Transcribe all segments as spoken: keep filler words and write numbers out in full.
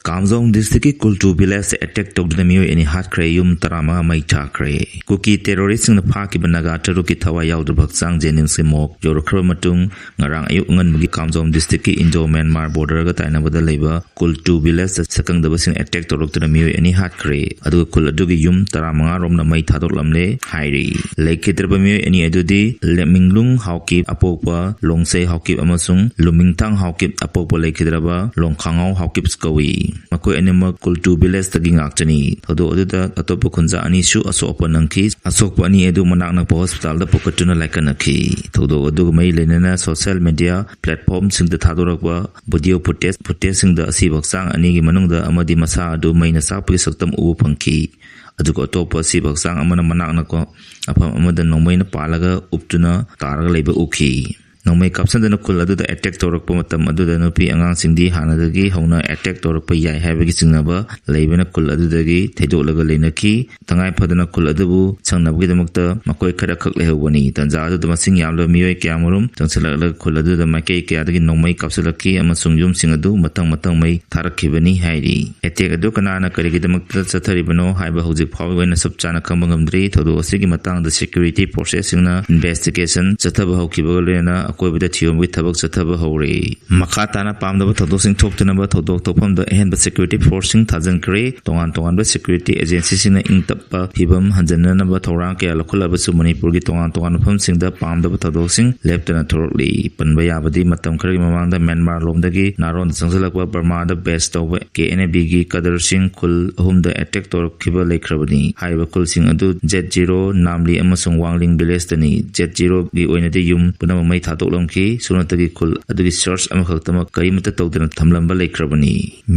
ꯀꯥꯝꯖꯣꯡ ꯗꯤꯁꯇ꯭ꯔꯤꯛꯀꯤ ꯀꯨꯜꯇꯨ ꯚꯤꯂꯦꯖꯇ ꯑꯦꯇꯦꯛ ꯇꯧꯗꯨꯅ ꯃꯤꯑꯣꯏ ꯑꯅꯤ ꯍꯥꯠꯈ꯭ꯔꯦ, ꯌꯨꯝ ꯇꯔꯥꯃꯉꯥ ꯃꯩ ꯊꯥꯈ꯭ꯔꯦ꯫ ꯀꯨꯀꯤ ꯇꯦꯔꯣꯔꯤꯁ꯭ꯠꯁꯤꯡꯅ ꯐꯥꯈꯤꯕ ꯅꯥꯒꯥ ꯇꯔꯨꯛꯀꯤ ꯊꯋꯥꯏ ꯌꯥꯎꯗ꯭ꯔꯕ ꯍꯛꯆꯥꯡ ꯖꯦꯅꯤꯝꯁꯀꯤ ꯃꯣꯔꯒ ꯌꯧꯔꯛꯈ꯭ꯔꯕ ꯃꯇꯨꯡ, ꯉꯔꯥꯡ ꯑꯌꯨꯛ ꯑꯉꯟꯕꯒꯤ ꯀꯥꯝꯖꯣꯡ ꯗꯤꯁꯇ꯭ꯔꯤꯛꯀꯤ ꯏꯟꯗꯣ ꯃ꯭ꯌꯥꯟꯃꯥꯔ ꯕꯣꯔꯗꯔꯒ ꯇꯥꯏꯅꯕꯗ ꯂꯩꯕ ꯀꯨꯜꯇꯨ ꯚꯤꯂꯦꯖꯇ ꯁꯛꯈꯪꯗꯕꯁꯤꯡ ꯑꯦꯇꯦꯛ ꯇꯧꯔꯛꯇꯨꯅ ꯃꯤꯑꯣꯏ ꯑꯅꯤ ꯍꯥꯠꯈ꯭ꯔꯦ, ꯑꯗꯨꯒ ꯈꯨꯜ ꯑꯗꯨꯒꯤ ꯌꯨꯝ ꯇꯔꯥꯃꯉꯥ ꯔꯣꯝꯅ ꯃꯩ ꯊꯥꯗꯣꯛꯂꯝꯂꯦ ꯍꯥꯏꯔꯤ꯫ ꯂꯩꯈꯤꯗ꯭ꯔꯕ ꯃꯤꯑꯣꯏ ꯑꯅꯤ ꯑꯗꯨꯗꯤ ꯂꯦꯃꯤꯡꯂꯨꯡ ꯍꯥꯎꯀꯤꯞ ꯑꯄꯣꯛꯄ ꯂꯣꯡꯁꯩ ꯍꯥꯎꯀꯤꯞ ꯑꯃꯁꯨꯡ ꯂꯨꯃꯤꯡꯊꯥꯡ ꯍꯥꯎꯀꯤꯞ ꯑꯄꯣꯛꯄ ꯂꯩꯈꯤꯗ꯭ꯔꯕ ꯂꯣꯡꯈꯥꯡꯉꯥꯎ ꯍꯥꯎꯀꯤꯞ ꯀꯧꯏ꯫ ꯃꯈꯣꯏ ꯑꯅꯤꯃꯛ ꯀꯨꯜꯇꯨ ꯚꯤꯂꯦꯖꯇꯒꯤ ꯉꯥꯛꯇꯅꯤ꯫ ꯊꯧꯗꯣꯛ ꯑꯗꯨꯗ ꯑꯇꯣꯞꯄ ꯈꯨꯟꯖꯥ ꯑꯅꯤꯁꯨ ꯑꯁꯣꯛ ꯑꯄꯟ ꯅꯪꯈꯤ꯫ ꯑꯁꯣꯛꯄ ꯑꯅꯤ ꯑꯗꯨ ꯃꯅꯥꯛ ꯅꯛꯄ ꯍꯣꯁꯄꯤꯇꯥꯜꯗ ꯄꯨꯈꯠꯇꯨꯅ ꯂꯥꯏꯀꯠꯅꯈꯤ꯫ ꯊꯧꯗꯣꯛ ꯑꯗꯨꯒ ꯃꯔꯤ ꯂꯩꯅꯅ ꯁꯣꯁꯤꯌꯦꯜ ꯃꯤꯗꯤꯌꯥ ꯄ꯭ꯂꯦꯠꯐꯣꯔꯝꯁꯤꯡꯗ ꯊꯥꯗꯣꯔꯛꯄ ꯚꯤꯗꯤꯑꯣ ꯐꯨꯇꯦꯖ, ꯐꯨꯇꯦꯖꯁꯤꯡꯗ ꯑꯁꯤꯕ ꯍꯛꯆꯥꯡ ꯑꯅꯤꯒꯤ ꯃꯅꯨꯡꯗ ꯑꯃꯗꯤ ꯃꯁꯥ ꯑꯗꯨ ꯃꯩꯅ ꯆꯥꯛꯄꯒꯤ ꯁꯛꯇꯝ ꯎꯕ ꯐꯪꯈꯤ꯫ ꯑꯗꯨꯒ ꯑꯇꯣꯞꯄ ꯑꯁꯤꯕ ꯍꯛꯆꯥꯡ ꯑꯃꯅ ꯃꯅꯥꯛ ꯅꯛꯄ ꯃꯐꯝ ꯑꯃꯗ ꯅꯣꯡꯃꯩꯅ ꯄꯥꯜꯂꯒ ꯎꯞꯇꯨꯅ ꯇꯥꯔꯒ ꯂꯩꯕ ꯎꯈꯤ꯫ ꯅꯣꯡꯃꯩ ꯀꯥꯞꯁꯤꯟꯗꯨꯅ ꯈꯨꯜ ꯑꯗꯨꯗ ꯑꯦꯇꯦꯛ ꯇꯧꯔꯛꯄ ꯃꯇꯝ ꯑꯗꯨꯗ ꯅꯨꯄꯤ ꯑꯉꯥꯡꯁꯤꯡꯗꯤ ꯍꯥꯟꯅꯗꯒꯤ ꯍꯧꯅ ꯑꯦꯇꯦꯛ ꯇꯧꯔꯛꯄ ꯌꯥꯏ ꯍꯥꯏꯕꯒꯤ ꯆꯤꯡꯅꯕ ꯂꯩꯕꯅ ꯈꯨꯜ ꯑꯗꯨꯗꯒꯤ ꯊꯩꯗꯣꯛꯂꯒ ꯂꯩꯅꯈꯤ꯫ ꯇꯉꯥꯏ ꯐꯗꯅ ꯈꯨꯜ ꯑꯗꯨꯕꯨ ꯁꯪꯅꯕꯒꯤꯗꯃꯛꯇ ꯃꯈꯣꯏ ꯈꯔꯈꯛ ꯂꯩꯍꯧꯕꯅꯤ꯫ ꯇꯟꯖꯥ ꯑꯗꯨꯗ ꯃꯁꯤꯡ ꯌꯥꯝꯂꯕ ꯃꯤꯑꯣꯏ ꯀꯌꯥꯃꯔꯨꯝ ꯆꯪꯁꯤꯜꯂꯛꯂꯒ ꯈꯨꯜ ꯑꯗꯨꯗ ꯃꯥꯏꯀꯩ ꯀꯌꯥꯗꯒꯤ ꯅꯣꯡꯃꯩ ꯀꯥꯞꯁꯤꯜꯂꯛꯈꯤ ꯑꯃꯁꯨꯡ ꯌꯨꯝꯁꯤꯡ ꯑꯗꯨ ꯃꯊꯪ ꯃꯊꯪ ꯃꯩ ꯊꯥꯔꯛꯈꯤꯕꯅꯤ ꯍꯥꯏꯔꯤ꯫ ꯑꯦꯇꯦꯛ ꯑꯗꯨ ꯀꯅꯥꯅ ꯀꯔꯤꯒꯤꯗꯃꯛꯇ ꯆꯠꯊꯔꯤꯕꯅꯣ ꯍꯥꯏꯕ ꯍꯧꯖꯤꯛ ꯐꯥꯎꯕꯒꯤ ꯑꯣꯏꯅ ꯆꯞ ꯆꯥꯅ ꯈꯪꯕ ꯉꯝꯗ꯭ꯔꯤ꯫ ꯊꯧꯗꯣꯛ ꯑꯁꯤꯒꯤ ꯃꯇꯥꯡꯗ ꯁꯦꯀ꯭ꯌꯨꯔꯤꯇꯤ ꯐꯣꯔꯁꯦꯁꯁꯤꯡꯅ ꯏꯟꯚꯦꯁꯇꯤꯒꯦꯁꯟ ꯆꯠꯊꯕ ꯍꯧꯈꯤꯕꯒ ꯂꯣꯏꯅꯅ ꯑꯀꯣꯏꯕꯗ ꯊꯤꯑꯣꯝꯒꯤ ꯊꯕꯛ ꯆꯠꯊꯕ ꯍꯧꯔꯦ꯫ ꯃꯈꯥ ꯇꯥꯅ ꯄꯥꯝꯗꯕ ꯊꯧꯗꯣꯛꯁꯤꯡ ꯊꯣꯛꯇꯅꯕ ꯊꯧꯗꯣꯛ ꯊꯣꯛꯐꯝꯗ ꯑꯍꯦꯟꯕ ꯁꯦꯀ꯭ꯌꯨꯔꯤꯇꯤ ꯐꯣꯔꯁꯁꯤꯡ ꯊꯥꯖꯤꯟꯈ꯭ꯔꯦ꯫ ꯇꯣꯉꯥꯟ ꯇꯣꯉꯥꯟꯕ ꯁꯦꯀ꯭ꯌꯨꯔꯤꯇꯤ ꯑꯦꯖꯦꯟꯁꯤꯁꯤꯡꯅ ꯏꯪ ꯇꯞꯄ ꯐꯤꯕꯝ ꯍꯟꯖꯤꯟꯅꯅꯕ ꯊꯧꯔꯥꯡ ꯀꯌꯥ ꯂꯧꯈꯠꯂꯕꯁꯨ ꯃꯅꯤꯄꯨꯔꯒꯤ ꯇꯣꯉꯥꯟ ꯇꯣꯉꯥꯟꯕ ꯃꯐꯝꯁꯤꯡꯗ ꯄꯥꯝꯗꯕ ꯊꯧꯗꯣꯛꯁꯤꯡ ꯂꯦꯞꯇꯅ ꯊꯣꯔꯛꯂꯤ꯫ ꯄꯟꯕ ꯌꯥꯕꯗꯤ ꯃꯇꯝ ꯈꯔꯒꯤ ꯃꯃꯥꯡꯗ ꯃ꯭ꯌꯥꯟꯃꯥꯔ ꯂꯣꯝꯗꯒꯤ ꯅꯥꯔꯣꯟꯗ ꯆꯪꯁꯤꯜꯂꯛꯄ ꯕꯔꯃꯥꯗ ꯕꯦꯁ ꯇꯧꯕ ꯀꯦ ꯑꯦꯟ ꯑꯦ ꯕꯤꯒꯤ ꯀꯗꯔꯁꯤꯡ ꯈꯨꯜ ꯑꯍꯨꯝꯗ ꯑꯦꯇꯦꯛ ꯇꯧꯔꯛꯈꯤꯕ ꯂꯩꯈ꯭ꯔꯕꯅꯤ꯫ ꯍꯥꯏꯔꯤꯕ ꯈꯨꯜꯁꯤꯡ ꯑꯗꯨ ꯖꯦꯠ ꯖꯤꯔꯣ, ꯅꯥꯝꯂꯤ ꯑꯃꯁꯨꯡ ꯋꯥꯡꯂꯤꯡ ꯚꯤꯂꯦꯖꯇꯅꯤ꯫ ꯖꯦꯠ ꯖꯤꯔꯣꯒꯤ ꯑꯣꯏꯅꯗꯤ ꯌꯨꯝ ꯄꯨꯝꯅꯃꯛ ꯃꯩ ꯊꯥꯗꯣꯛꯂꯝꯈꯤ꯫ ꯁꯨꯞꯅꯇꯒꯤ ꯈꯨꯜ ꯑꯗꯨꯒꯤ ꯆꯔꯆ ꯑꯃꯈꯛꯇꯃꯛ ꯀꯔꯤꯃꯠꯇ ꯇꯧꯗꯅ ꯊꯝꯂꯝꯕ ꯂꯩꯈ꯭ꯔꯕꯅꯤ꯫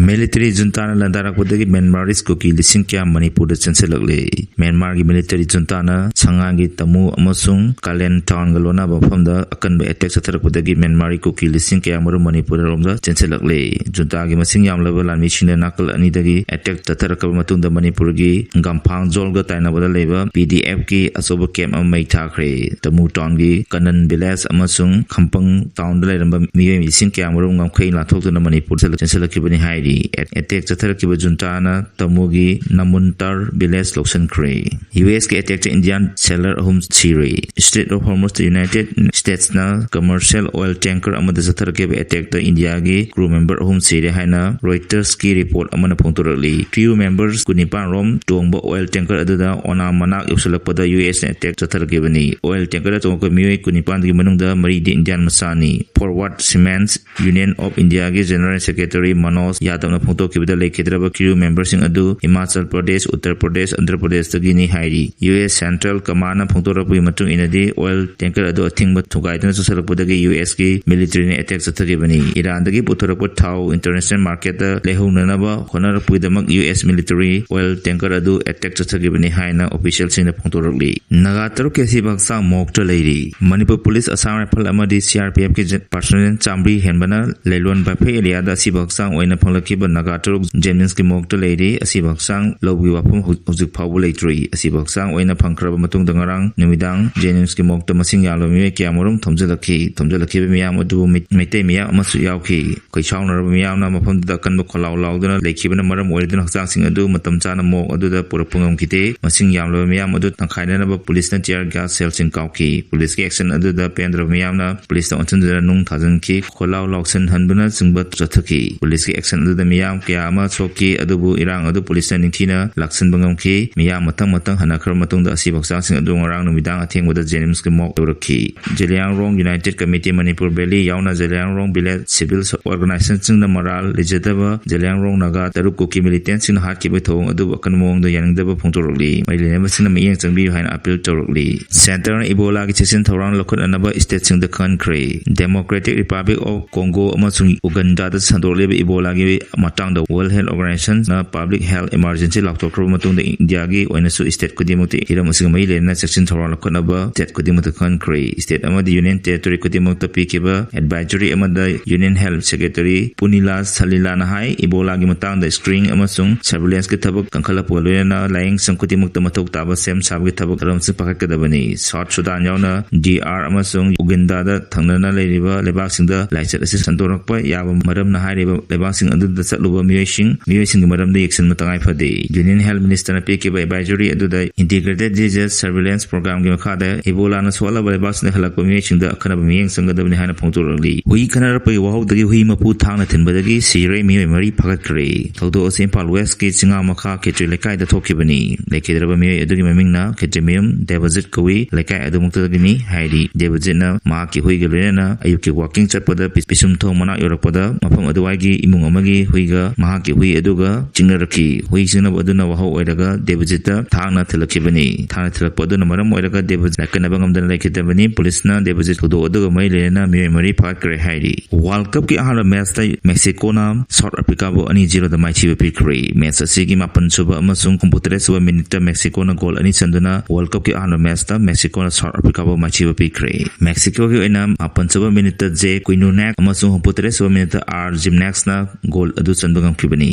ꯃꯤꯂꯤꯇꯔꯤ ꯖꯨꯟꯇꯥꯅ ꯂꯥꯟꯗꯥꯔꯛꯄꯗꯒꯤ ꯃ꯭ꯌꯥꯟꯃꯥꯔꯤꯁ ꯀꯨꯀꯤ ꯂꯤꯁꯤꯡ ꯀꯌꯥ ꯃꯅꯤꯄꯨꯔꯗ ꯆꯦꯟꯁꯤꯜꯂꯛꯂꯦ꯫ ꯃ꯭ꯌꯥꯟꯃꯥꯔꯒꯤ ꯃꯤꯂꯤꯇꯔꯤ ꯖꯨꯟꯇꯥꯅ ꯁꯉꯥꯏꯒꯤ ꯇꯃꯨ ꯑꯃꯁꯨꯡ ꯀꯥꯂꯦꯟ ꯇꯥꯎꯟꯒ ꯂꯣꯟꯅꯕ ꯃꯐꯝꯗ ꯑꯀꯟꯕ ꯑꯦꯇꯦꯛ ꯆꯠꯊꯔꯛꯄꯗꯒꯤ ꯃ꯭ꯌꯥꯟꯃꯥꯔꯒꯤ ꯀꯨꯀꯤ ꯂꯤꯁꯤꯡ ꯀꯌꯥ ꯃꯔꯨꯝ ꯃꯅꯤꯄꯨꯔꯔꯣꯝꯗ ꯆꯦꯟꯁꯤꯜꯂꯛꯂꯦ꯫ ꯖꯨꯟꯇꯥꯒꯤ ꯃꯁꯤꯡ ꯌꯥꯝꯂꯕ ꯂꯥꯟꯃꯤꯁꯤꯡꯅ ꯅꯥꯀꯜ ꯑꯅꯤꯗꯒꯤ ꯑꯦꯇꯦꯛ ꯆꯠꯊꯔꯛꯂꯕ ꯃꯇꯨꯡꯗ ꯃꯅꯤꯄꯨꯔꯒꯤ ꯒꯝꯐꯥꯡ ꯖꯣꯜꯒ ꯇꯥꯏꯅꯕꯗ ꯂꯩꯕ ꯄꯤ ꯗꯤ ꯑꯦꯐꯀꯤ ꯑꯆꯧꯕ ꯀꯦꯝꯞ ꯑꯃ ꯃꯩ ꯊꯥꯈ꯭ꯔꯦ꯫ ꯇꯃꯨ ꯇꯥꯎꯟꯒꯤ ꯀꯅꯟ ꯚꯤꯂꯦꯖ ꯑꯃꯁꯨꯡ ꯈꯝꯄꯪ ꯇꯥꯎꯟꯗ ꯂꯩꯔꯝꯕ ꯃꯤꯑꯣꯏ ꯂꯤꯁꯤꯡ ꯀꯌꯥꯃꯔꯨꯝ ꯉꯝꯈꯩ ꯂꯥꯟꯊꯣꯛꯇꯨꯅ ꯃꯅꯤꯄꯨꯔꯗ ꯆꯦꯟꯁꯤꯜꯂꯛꯈꯤꯕꯅꯤ ꯍꯥꯏꯔꯤ꯫ ꯑꯦ-, ꯑꯦꯇꯦꯛ ꯆꯠꯊꯔꯛꯈꯤꯕ ꯖꯨꯟꯇꯥꯅ ꯇꯃꯨꯒꯤ ꯅꯃꯨꯟꯇꯔ ꯚꯤꯂꯦꯖ ꯂꯧꯁꯤꯟꯈ꯭ꯔꯦ꯫ ꯌꯨ ꯑꯦꯁꯀꯤ ꯑꯦꯇꯦꯛꯇ ꯏꯟꯗꯤꯌꯥꯟ ꯁꯦꯂꯔ ꯑꯍꯨꯝ ꯁꯤꯔꯦ꯫ ꯏꯁꯇ꯭ꯔꯦꯠ ꯑꯣꯐ ꯍꯣꯔꯃꯨꯖꯇ ꯌꯨꯅꯥꯏꯇꯦꯠ ꯁ꯭ꯇꯦꯠꯁꯅ ꯀꯃꯔꯁꯤꯌꯦꯜ ꯑꯣꯏꯜ ꯇꯦꯡꯀꯔ ꯑꯃꯗ ꯆꯠꯊꯔꯛꯈꯤꯕ ꯑꯦꯇꯦꯛꯇ ꯏꯟꯗꯤꯌꯥꯒꯤ ꯀ꯭ꯔꯨ ꯃꯦꯝꯕꯔ ꯑꯍꯨꯝ ꯁꯤꯔꯦ ꯍꯥꯏꯅ ꯔꯣꯏꯇꯔꯁꯀꯤ ꯔꯤꯄꯣꯔꯠ ꯑꯃꯅ ꯐꯣꯡꯗꯣꯔꯛꯂꯤ꯫ ꯀ꯭ꯔꯨ ꯃꯦꯝꯕꯔꯁ ꯀꯨꯟꯅꯤꯄꯥꯟ ꯔꯣꯝ ꯇꯣꯡꯕ ꯑꯣꯏꯜ ꯇꯦꯡꯀꯔ ꯑꯗꯨꯗ ꯑꯣꯅꯥꯝ ꯃꯅꯥꯛ ꯌꯧꯁꯤꯜꯂꯛꯄꯗ ꯌꯨ ꯑꯦꯁꯅ ꯑꯦꯇꯦꯛ ꯆꯠꯊꯔꯛꯈꯤꯕꯅꯤ꯫ ꯑꯣꯏꯜ ꯇꯦꯡꯀꯔꯗ ꯇꯣꯡꯂꯛꯄ ꯃꯤꯑꯣꯏ ꯀꯨꯟꯅꯤꯄꯥꯟꯒꯤ ꯃꯅꯨꯡꯗ ꯃꯔꯤꯗꯤ ꯏꯟꯗꯤꯌꯥꯟ ꯃꯆꯥꯅꯤ꯫ ꯐꯣꯔꯋꯥꯔꯗ ꯁꯤꯃꯦꯟꯁ ꯌꯨꯅꯤꯌꯟ ꯑꯣꯐ ꯏꯟꯗꯤꯌꯥꯒꯤ ꯖꯦꯅꯔꯦꯜ ꯁꯦꯀ꯭ꯔꯦꯇꯔꯤ ꯃꯅꯣꯖ ꯌꯥꯗꯕꯅ ꯐꯣꯡꯗꯣꯛꯈꯤꯕꯗ ꯂꯩꯈꯤꯗ꯭ꯔꯕ ꯀ꯭ꯔꯨ ꯃꯦꯝꯕꯔꯁꯤꯡ ꯑꯗꯨ ꯍꯤꯃꯥꯆꯜ ꯄ꯭ꯔꯗꯦꯁ, ꯎꯠꯇꯔ ꯄ꯭ꯔꯗꯦꯁ, ꯑꯟꯙ꯭ꯔ ꯄ꯭ꯔꯗꯦꯁꯇꯒꯤꯅꯤ ꯍꯥꯏꯔꯤ꯫ ꯌꯨ ꯑꯦꯁ ꯁꯦꯟꯇ꯭ꯔꯦꯜ ꯀꯃꯥꯟꯅ ꯐꯣꯡꯗꯣꯔꯛꯄꯒꯤ ꯃꯇꯨꯡ ꯏꯟꯅꯗꯤ ꯑꯣꯏꯜ ꯇꯦꯡꯀꯔ ꯑꯗꯨ ꯑꯊꯤꯡꯕ ꯊꯨꯒꯥꯏꯗꯨꯅ ꯆꯠꯁꯤꯜꯂꯛꯄꯗꯒꯤ ꯌꯨ ꯑꯦꯁꯀꯤ ꯃꯤꯂꯤꯇꯔꯤꯅ ꯑꯦꯇꯦꯛ ꯆꯠꯊꯈꯤꯕꯅꯤ꯫ ꯏꯔꯥꯟꯗꯒꯤ ꯄꯨꯊꯣꯔꯛꯄ ꯊꯥꯎ ꯏꯟꯇꯔꯅꯦꯁꯅꯦꯜ ꯃꯥꯔꯀꯦꯠꯇ ꯂꯩꯍꯧꯅꯅꯕ ꯍꯣꯠꯅꯔꯛꯄꯒꯤꯗꯃꯛ U S military oil tanker ꯑꯗꯨ ꯑꯦꯇꯦꯛ ꯆꯠꯊꯈꯤꯕꯅꯤ ꯍꯥꯏꯅ ꯑꯣꯐꯤꯁꯤꯌꯦꯜꯁꯤꯡꯅ ꯐꯣꯡꯗꯣꯔꯛꯂꯤ꯫ ꯅꯥꯒꯥ ꯇꯔꯨꯛꯀꯤ ꯑꯁꯤꯕ ꯍꯛꯆꯥꯡ ꯃꯣꯔꯒꯇ ꯂꯩꯔꯤ꯫ ꯃꯅꯤꯄꯨꯔ ꯄꯨꯂꯤꯁ, ꯑꯁꯥꯝ ꯔꯥꯏꯐꯜ ꯑꯃꯗꯤ ꯁꯤ ꯑꯥꯔ ꯄꯤ ꯑꯦꯐꯀꯤ ꯖ-, ꯄꯥꯔꯁꯣꯅꯦꯜ ꯆꯥꯃꯔꯤ ꯍꯦꯟꯕꯅ ꯂꯩꯂꯣꯟ ꯕꯥꯐꯦ ꯑꯦꯔꯤꯌꯥꯗ ꯑꯁꯤꯕ ꯍꯛꯆꯥꯡ ꯑꯣꯏꯅ ꯐꯪꯂꯛꯈꯤꯕ ꯅꯥꯒꯥ ꯇꯔꯨꯛ ꯖꯦꯅꯤꯝꯁꯀꯤ ꯃꯣꯔꯒꯇ ꯂꯩꯔꯤ꯫ ꯑꯁꯤꯕ ꯍꯛꯆꯥꯡ ꯂꯧꯕꯒꯤ ꯋꯥꯐꯝ ꯍꯧ-, ꯍꯧꯖꯤꯛ ꯐꯥꯎꯕ ꯂꯩꯇ꯭ꯔꯤ꯫ ꯑꯁꯤꯕ ꯍꯛꯆꯥꯡ ꯑꯣꯏꯅ ꯐꯪꯈ꯭ꯔꯕ ꯃꯇꯨꯡꯗ ꯉꯔꯥꯡ ꯅꯨꯃꯤꯗꯥꯡ ꯖꯦꯅꯤꯝꯁꯀꯤ ꯃꯣꯔꯒꯇ ꯃꯁꯤꯡ ꯌꯥꯝꯂꯕ ꯃꯤꯑꯣꯏ ꯀꯌꯥꯃꯔꯨꯝ ꯊꯣꯝꯖꯤꯜꯂꯛꯈꯤ꯫ ꯊꯣꯝꯖꯤꯜꯂꯛꯈꯤꯕ ꯃꯤꯌꯥꯝ ꯑꯗꯨꯕꯨ ꯃꯩ-, ꯃꯩꯇꯩ ꯃꯤꯌꯥꯝ ꯑꯃꯁꯨ ꯌꯥꯎꯈꯤ꯫ ꯈꯣꯏ ꯁꯥꯎꯅꯔꯕ ꯃꯤꯌꯥꯝꯅ ꯃꯐꯝꯗꯨꯗ ꯑꯀꯟꯕ ꯈꯣꯜꯂꯥꯎ ꯂꯥꯎꯗꯨꯅ ꯂꯩꯈꯤꯕꯅ ꯃꯔꯝ ꯑꯣꯏꯔꯗꯨꯅ ꯍꯛꯆꯥꯡꯁꯤꯡ ꯑꯗꯨ ꯃꯇꯝ ꯆꯥꯅ ꯃꯣꯔꯒ ꯑꯗꯨꯗ ꯄꯨꯔꯛꯄ ꯉꯝꯈꯤꯗꯦ꯫ ꯃꯁꯤꯡ ꯌꯥꯝꯂꯕ ꯃꯤꯌꯥꯝ ꯑꯗꯨ ꯇꯪꯈꯥꯏꯅꯅꯕ ꯄꯨꯂꯤꯁꯅ tear gas shellꯁꯤꯡ ꯀꯥꯞꯈꯤ꯫ ꯄꯨꯂꯤꯁꯀꯤ action ꯑꯗꯨꯗ ꯄꯦꯟꯗ꯭ꯔꯕ ꯃꯤꯌꯥꯝꯅ ꯄꯨꯂꯤꯁꯇ ꯑꯣꯟꯁꯤꯟꯗꯨꯅ ꯅꯨꯡ ꯊꯥꯖꯤꯟꯈꯤ꯫ ꯈꯣꯜꯂꯥꯎ ꯂꯥꯎꯁꯟꯍꯟꯕꯅꯆꯤꯡꯕ ꯆꯠꯊꯈꯤ꯫ ꯄꯨꯂꯤꯁꯀꯤ action ꯑꯗꯨꯗ ꯃꯤꯌꯥꯝ ꯀꯌꯥ ꯑꯃ ꯁꯣꯛꯈꯤ, ꯑꯗꯨꯕꯨ ꯏꯔꯥꯡ ꯑꯗꯨ ꯄꯨꯂꯤꯁꯅ ꯅꯤꯡꯊꯤꯅ ꯂꯥꯛꯁꯤꯟꯕ ꯉꯝꯈꯤ꯫ ꯃꯤꯌꯥꯝ ꯃꯊꯪ ꯃꯊꯪ ꯍꯟꯅꯈ꯭ꯔꯕ ꯃꯇꯨꯡꯗ ꯑꯁꯤꯕ ꯍꯛꯆꯥꯡꯁꯤꯡ ꯑꯗꯨ ꯉꯔꯥꯡ ꯅꯨꯃꯤꯗꯥꯡ ꯑꯊꯦꯡꯕꯗ ꯖꯦꯅꯤꯝꯁꯀꯤ ꯃꯣꯔꯒ ꯌꯧꯔꯛꯈꯤ꯫ Zeliangrong United Committee Manipur valley ꯌꯥꯎꯅ ꯖꯦꯂꯤꯌꯥꯡꯔꯣꯡ ꯚꯤꯂꯦꯖ ꯁꯤꯚꯤꯜ ꯑꯣꯔꯒꯅꯥꯏꯖꯦꯁꯟꯁꯤꯡꯅ ꯃꯔꯥꯜ ꯂꯩꯖꯗꯕ ꯖꯦꯂꯤꯌꯥꯡꯔꯣꯡ ꯅꯥꯒꯥ ꯇꯔꯨꯛ ꯀꯨꯀꯤ ꯃꯤꯂꯤꯇꯦꯟꯁꯤꯡꯅ ꯍꯥꯠꯈꯤꯕꯒꯤ ꯊꯧꯑꯣꯡ ꯑꯗꯨꯕꯨ ꯑꯀꯟꯕ ꯃꯑꯣꯡꯗ ꯌꯥꯅꯤꯡꯗꯕ ꯐꯣꯡꯗꯣꯔꯛꯂꯤ꯫ ꯃꯔꯤ ꯂꯩꯅꯕꯁꯤꯡꯅ ꯃꯤꯠꯌꯦꯡ ꯆꯪꯕꯤꯌꯨ ꯍꯥꯏꯅ ꯑꯄꯤꯜ ꯇꯧꯔꯛꯂꯤ꯫ ꯁꯦꯟꯇꯔꯅ ꯏꯕꯣꯂꯥꯒꯤ ꯆꯦꯛꯁꯤꯟ ꯊꯧꯔꯥꯡ ꯂꯧꯈꯠꯅꯅꯕ ꯁ꯭ꯇꯦꯠꯁꯤꯡꯗ ꯈꯟꯈ꯭ꯔꯦ꯫ Democratic Republic of Congo ꯑꯃꯁꯨꯡ ꯎꯒꯟꯗꯥꯗ ꯁꯟꯗꯣꯛꯂꯤꯕ ꯏꯕꯣꯂꯥꯒꯤ ꯃꯇꯥꯡꯗ World Health Organizationꯅ public health emergency ꯂꯥꯎꯊꯣꯛꯈ꯭ꯔꯕ ꯃꯇꯨꯡꯗ ꯏꯟꯗꯤꯌꯥꯒꯤ ꯑꯣꯏꯅꯁꯨ ꯁ꯭ꯇꯦꯠ ꯈꯨꯗꯤꯡꯃꯛꯇ ꯍꯤꯔꯝ ꯑꯁꯤꯒ ꯃꯔꯤ ꯂꯩꯅꯅ ꯆꯦꯛꯁꯤꯟ ꯊꯧꯔꯥꯡ ꯂꯧꯈꯠꯅꯕ ꯁ꯭ꯇꯦꯠ ꯈꯨꯗꯤꯡꯃꯛꯇ ꯈꯟꯈ꯭ꯔꯦ꯫ ꯁ꯭ꯇꯦꯠ ꯑꯃꯗꯤ ꯌꯨꯅꯤꯌꯟ ꯇꯦꯔꯤꯇꯣꯔꯤ ꯈꯨꯗꯤꯡꯃꯛꯇ ꯄꯤꯈꯤꯕ advisory ꯑꯃꯗ ꯌꯨꯅꯤꯌꯟ ꯍꯦꯜꯊ ꯁꯦꯀ꯭ꯔꯦꯇꯔꯤ ꯄꯨꯅꯤꯂꯥ ꯁꯂꯤꯂꯥꯅ ꯍꯥꯏ, ꯏꯕꯣꯂꯥꯒꯤ ꯃꯇꯥꯡꯗ screening ꯑꯃꯁꯨꯡ surveillanceꯀꯤ ꯊꯕꯛ ꯀꯟꯈꯠꯂꯛꯄꯒ ꯂꯣꯏꯅꯅ ꯂꯥꯌꯦꯡꯁꯪ ꯈꯨꯗꯤꯡꯃꯛꯇ ꯃꯊꯧ ꯇꯥꯕ ꯁꯦꯝ ꯁꯥꯕꯒꯤ ꯊꯕꯛ ꯊꯧꯔꯝꯁꯤꯡ ꯄꯥꯏꯈꯠꯀꯗꯕꯅꯤ꯫ ꯁꯥꯎꯠ ꯁꯨꯗꯥꯟ ꯌꯥꯎꯅ ꯗꯤ ꯑꯥꯔ ꯑꯃꯁꯨꯡ ꯎꯒꯟꯗꯥ ꯊꯪꯅꯅ ꯂꯩꯔꯤꯕ ꯂꯩꯕꯥꯛꯁꯤꯡꯗ ꯂꯥꯏꯆꯠ ꯑꯁꯤ ꯁꯟꯗꯣꯔꯛꯄ ꯌꯥꯕ ꯃꯔꯝꯅ ꯍꯥꯏꯔꯤꯕ ꯂꯩꯕꯥꯛꯁꯤꯡ ꯑꯗꯨꯗ ꯆꯠꯂꯨꯕ ꯃꯤꯑꯣꯏꯁꯤꯡ, ꯃꯤꯑꯣꯏꯁꯤꯡꯒꯤ ꯃꯔꯝꯗ ꯌꯦꯡꯁꯤꯟꯕ ꯇꯉꯥꯏ ꯐꯗꯦ꯫ Union Health Minister ꯅ ꯄꯤꯈꯤꯕ advisory ꯑꯗꯨꯗ Integrated Disease Surveillance Program ꯒꯤ ꯃꯈꯥꯗ Ebola ꯅ ꯁꯣꯛꯍꯜꯂꯕ ꯂꯩꯕꯥꯛꯁꯤꯡꯗ ꯍꯜꯂꯛꯄ ꯃꯤꯑꯣꯏꯁꯤꯡꯗ ꯑꯈꯟꯅꯕ ꯃꯤꯠꯌꯦꯡ ꯆꯪꯒꯗꯕꯅꯤ ꯍꯥꯏꯅ ꯐꯣꯡꯗꯣꯔꯛꯂꯤ꯫ ꯍꯨꯏ ꯈꯠꯅꯔꯛꯄꯒꯤ ꯋꯥꯍꯧꯗꯒꯤ ꯍꯨꯏ ꯃꯄꯨ ꯊꯥꯡꯅ ꯊꯤꯟꯕꯗꯒꯤ ꯁꯤꯔꯦ, ꯃꯤꯑꯣꯏ ꯃꯔꯤ ꯐꯥꯒꯠꯈ꯭ꯔꯦ꯫ ꯊꯧꯗꯣꯛ ꯑꯁꯤ ꯏꯝꯐꯥꯜ West ꯀꯤ ꯆꯤꯡꯉꯥ ꯃꯈꯥ ꯈꯦꯇ꯭ꯔꯤ ꯂꯩꯀꯥꯏꯗ ꯊꯣꯛꯈꯤꯕꯅꯤ꯫ ꯂꯩꯈꯤꯗ꯭ꯔꯕ ꯃꯤꯑꯣꯏ ꯑꯗꯨꯒꯤ ꯃꯃꯤꯡꯅ ꯈꯦꯇ꯭ꯔꯤꯃꯌꯨꯝ ꯗꯦꯕꯖꯤꯠ ꯀꯧꯏ, ꯂꯩꯀꯥꯏ ꯑꯗꯨꯃꯛꯇꯗꯒꯤꯅꯤ ꯍꯥꯏꯔꯤ꯫ ꯗꯦꯕꯖꯤꯠꯅ ꯃꯍꯥꯛꯀꯤ ꯍꯨꯏꯒ ꯂꯣꯏꯅꯅ ꯑꯌꯨꯛꯀꯤ walking ꯆꯠꯄꯗ ꯄꯤ-, ꯄꯤꯁꯨꯝꯊꯣꯡ ꯃꯅꯥꯛ ꯌꯧꯔꯛꯄꯗ ꯃꯐꯝ ꯑꯗꯨꯋꯥꯏꯒꯤ ꯏꯃꯨꯡ ꯑꯃꯒꯤ ꯍꯨꯏꯒ ꯃꯍꯥꯛꯀꯤ ꯍꯨꯏ ꯑꯗꯨꯒ ꯆꯤꯡꯅꯔꯛꯈꯤ꯫ ꯍꯨꯏ ꯆꯤꯡꯅꯕ ꯑꯗꯨꯅ ꯋꯥꯍꯧ ꯑꯣꯏꯔꯒ ꯗꯦꯕꯖꯤꯠꯇ ꯊꯥꯡꯅ ꯊꯤꯜꯂꯛꯈꯤꯕꯅꯤ꯫ ꯊꯥꯡꯅ ꯊꯤꯜꯂꯛꯄ ꯑꯗꯨꯅ ꯃꯔꯝ ꯑꯣꯏꯔꯒ ꯗꯦꯕꯖꯤꯠ ꯑꯀꯟꯅꯕ ꯉꯝꯗꯅ ꯂꯩꯈꯤꯗꯕꯅꯤ꯫ ꯄꯨꯂꯤꯁꯅ ꯗꯦꯕꯖꯤꯠ ꯊꯧꯗꯣꯛ ꯑꯗꯨꯒ ꯃꯔꯤ ꯂꯩꯅꯅ ꯃꯤꯑꯣꯏ ꯃꯔꯤ ꯐꯥꯒꯠꯈ꯭ꯔꯦ ꯍꯥꯏꯔꯤ꯫ World Cup ꯀꯤ ꯑꯍꯥꯟꯕ match ꯇ ꯃꯦꯛꯁꯤꯀꯣꯅ ꯁꯥꯎꯠ ꯑꯐ꯭ꯔꯤꯀꯥꯕꯨ ꯑꯅꯤ ꯖꯤꯔꯣꯗ ꯃꯥꯏꯊꯤꯕ ꯄꯤꯈ꯭ꯔꯦ꯫ Match ꯑꯁꯤꯒꯤ ꯃꯥꯄꯟ ꯁꯨꯕ ꯑꯃꯁꯨꯡ ꯍꯨꯝꯐꯨꯇꯔꯦꯠ ꯁꯨꯕ minute ꯇ ꯃꯦꯛꯁꯤꯀꯣꯅ goal ꯑꯅꯤ ꯆꯟꯗꯨꯅ World Cup ꯀꯤ ꯑꯍꯥꯟꯕ match ꯇ ꯃꯦꯛꯁꯤꯀꯣꯅ ꯁꯥꯎꯠ ꯑꯐ꯭ꯔꯤꯀꯥꯕꯨ ꯃꯥꯏꯊꯤꯕ ꯄꯤꯈ꯭ꯔꯦ꯫ ꯃꯦꯛꯁꯤꯀꯣꯒꯤ ꯑꯣꯏꯅ ꯃꯥꯄꯟ ꯁꯨꯕ minute ꯇ ꯖꯦ ꯀꯨꯏꯅꯨꯅꯦꯛ ꯑꯃꯁꯨꯡ ꯍꯨꯝꯐꯨꯇꯔꯦꯠ ꯁꯨꯕ minute ꯇ ꯑꯥꯔ ꯖꯤꯝꯅꯦꯛꯁꯅ goal ꯑꯗꯨ ꯆꯟꯕ ꯉꯝꯈꯤꯕꯅꯤ꯫